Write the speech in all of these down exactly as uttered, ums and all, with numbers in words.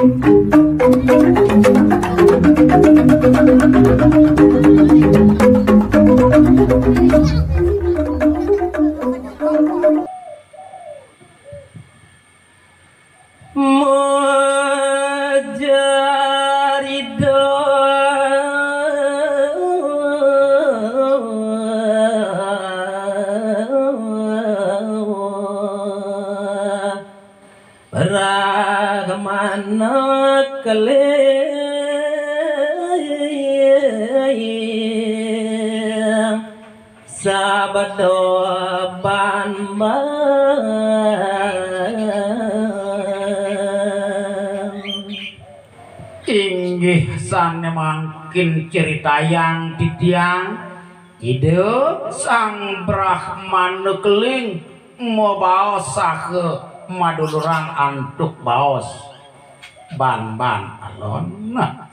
Majarida Brahmana keling sabda ban-ban. Inggih sané mangkin critayang titiang, Ida Sang Brahmana keling mabaos saha maduluran antuk baos ban-ban alon. Nah.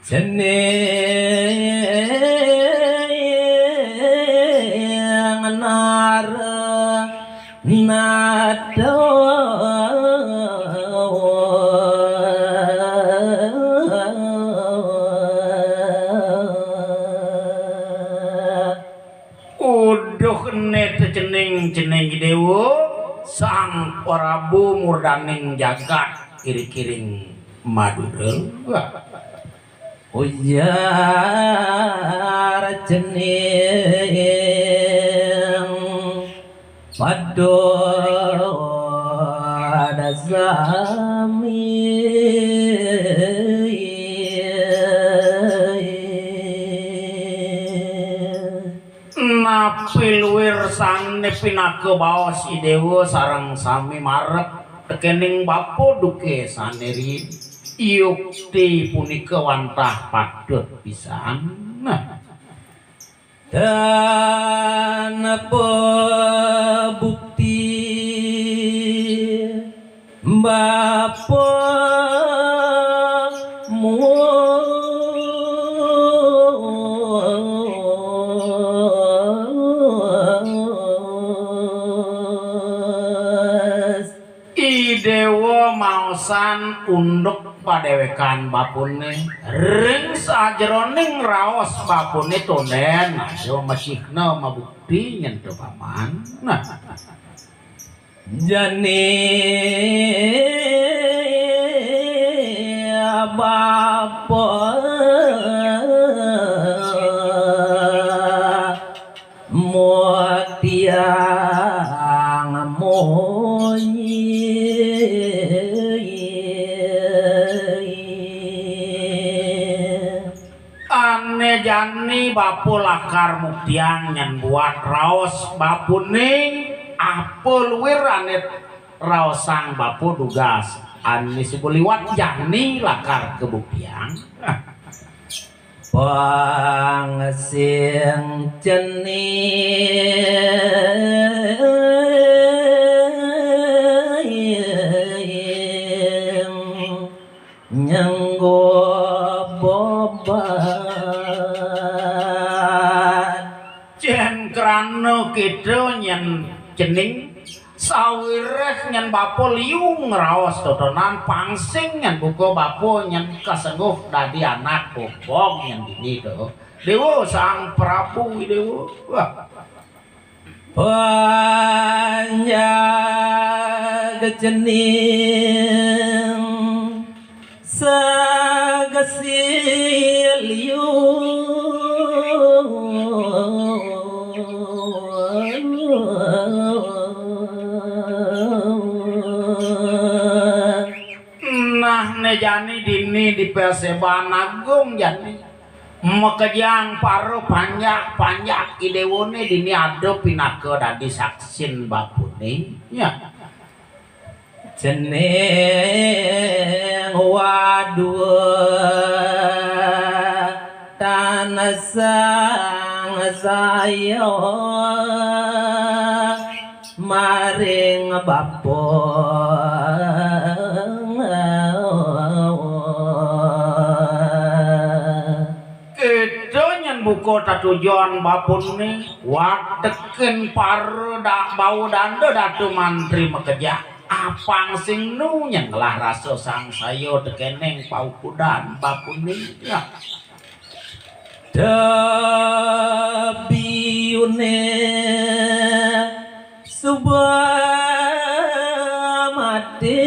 Cening nara nada. Uduh né tecening-cening Déwa, Sang Prabu murdaning jagat iring-iring Madura. Wah. Ujar cening pada sami. Napi luir sané pinaka baos I Déwa sareng sami marep tekéning bapa duké sané riin. Yukti punika wantah patut pisan. Nah. Tanpa bukti bapa mu. I Déwa maosang unduk padéwékan bapané. Ring sajeroning raos bapané tondén ada macihna mabukti nyen to Paman. Nah. Jani bapa Muang tiang munyi. Ané jani bapa lakar muktiang nyen buat raos bapané, apa luir ané raosang bapa dugas ané suba liwat jani lakar kabuktiang. Pang sing cening nyengguh beban. Jén krana kéto nyén cening. Sawiréh nyén bapa liu ngraos totonan, pang sing nyén buka bapa nyén kasengguh dadi anak bobog nyén dini to. Déwa Sang Prabu Déwa. Wah. Panjag cening sagesi liu. Nah, né jani dini di paséban agung jani. Makejang para panjak-panjak I Déwané dini ada pinaka dadi saksin bapané. Ya. Cening wadua tan sangsaya maring bapa. Kéto nyén buka tatujon bapané, watekin para da-, bawa danda Datu Mantri makejang. Pang sing nu nyenglah rasa sangsaya tekening paukudan bapuning. Ya. Debiyune suba mati.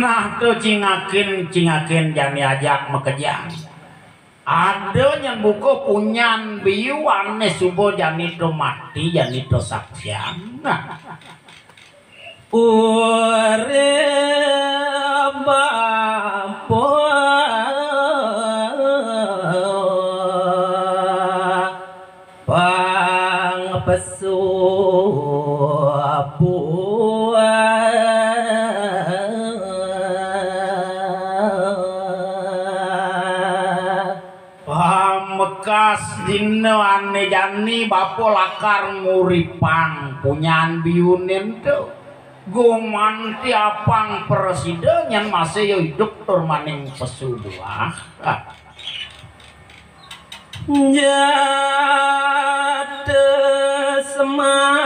Nah, to cingakin, cingakin jani ajak makejang. Ada nyen buka punyan biu ane suba jani to mati, jani to saksian. Nah. Urip bapa pang pesu buah. Pamekas dina ane jani bapa lakar nguripang punyan biune ento. Gumanti apang prasida nyen masih ya idup tur maning pesu buah. Ah. Jata semangat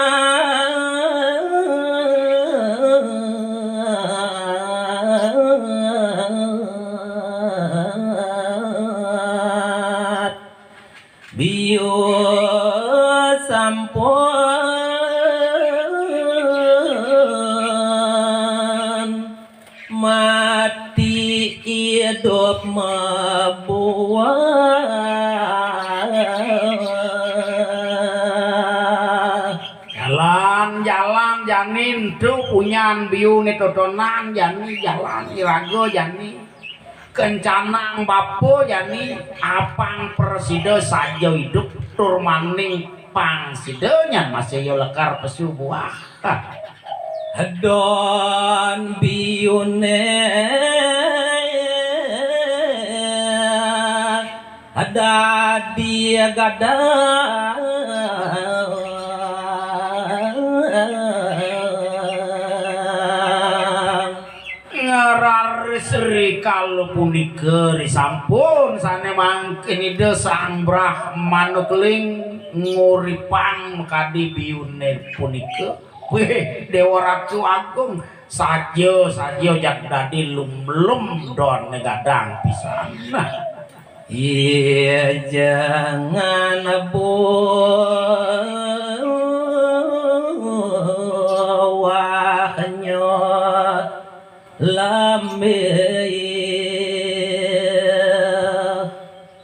biu sampun mati idup mabuah. Jalan-jalan jani ento punyan biune totonan jani jalan iraga jani. Kencanang bapa jani apang prasida saja idup tur maning pang sida nyen masih ya lekar pesu buah. Don biune dadi gadang. Ngararis rikala punika risampun sane mangkin Ida Sang Brahmana Keling nguripang makadi biune punika. Wih, Dewa Ratu Agung, saja, saja jak dadi lumlum done gadang pisan. Nah. Iya jangan buahnya lambe.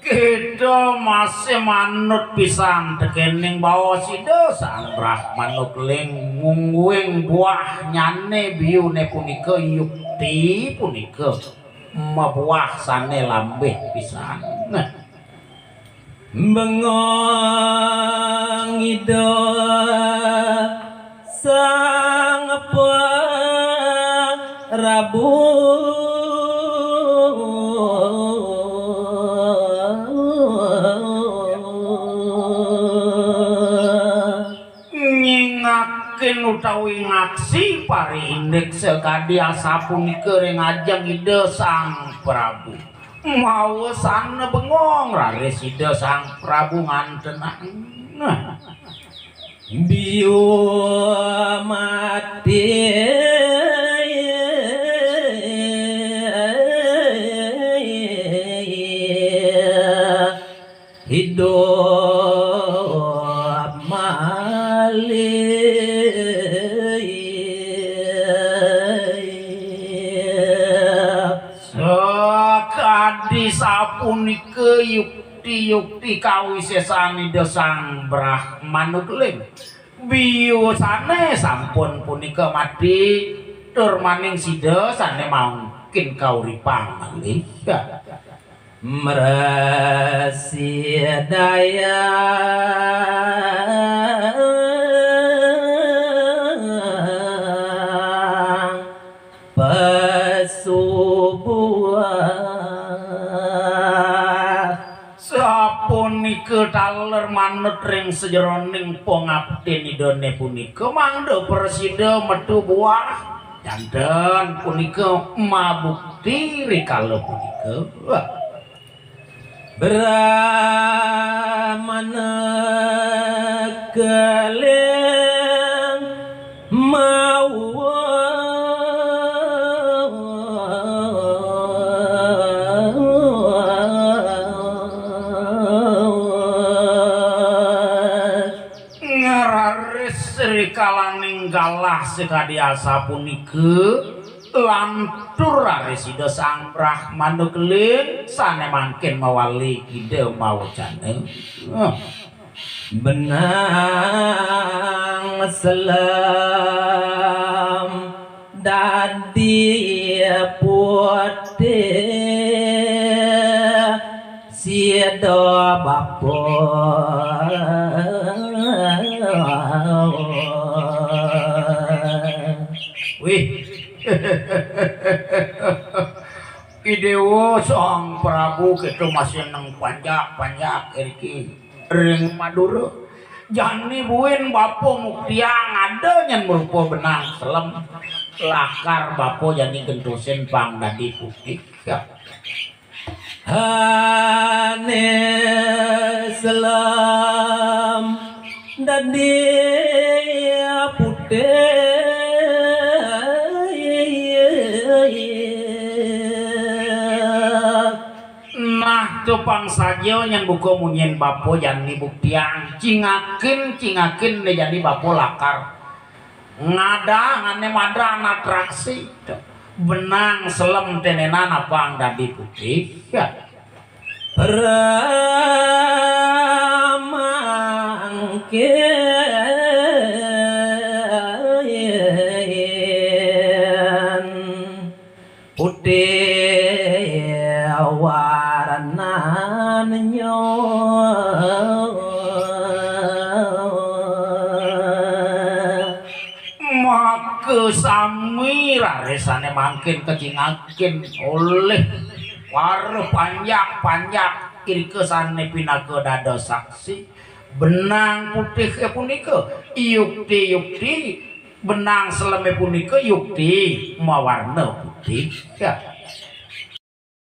Kita masih manut pisan tekening baos Ida Sang Brahmana Keling ngungguing buahnyane biune punika yukti punika mabuah sane lambih pisan. Nah. Bengong Ida Sang Prabu. Nyingakin utawi ngaksi pari indik sakadi asapunika ring ajeng Ida Sang Prabu. Mawa sana bengong raris Ida Sang Prabu ngantenang. Nah. Biu mati hidup malih. Sakadi sapunika yukti-yukti kawisesan Ida Sang Brahmana Keling. Biusane sampun punika mati, tur maning sida sane mangkin kauripan malih. Mrasidayang pesubuh. Sapunika taler manut ring sajeroning pangaptin Idane punika, mangda prasida metu buah. Janten punika mabukti rikala punika. Wah. Brahmana keling mawa ngararis rikalaning galah sakadi asapunika, lantur raris Ida Sang Brahmana keling sane mangkin mawali Ida mawacana. Benang selem dadi putih sida bapa. Wih. Idewa Sang Prabu kita masih neng panjak-panjak iriki ring Madura. Jani buin bapa muktiang ada nyen merupa benang selem lakar bapa jani gentosin pang dadi putih. Ya. Hane selem dadi putih. Nah, tu pang saja nyen buka munyin bapa jani buktiang, cingakin, cingakin ne jani bapa lakar. Ngadang ane madan atraksi. Benang selem tenenan apang dadi putih. Ya. Pramangkin putih warnannya. Maka sami rarisane mangkin kacingakin olih para panjak-panjak irika sane pinaka dados saksi. Benang putih punika yukti-yukti, benang seleme punika yukti mawarna putih. Ya.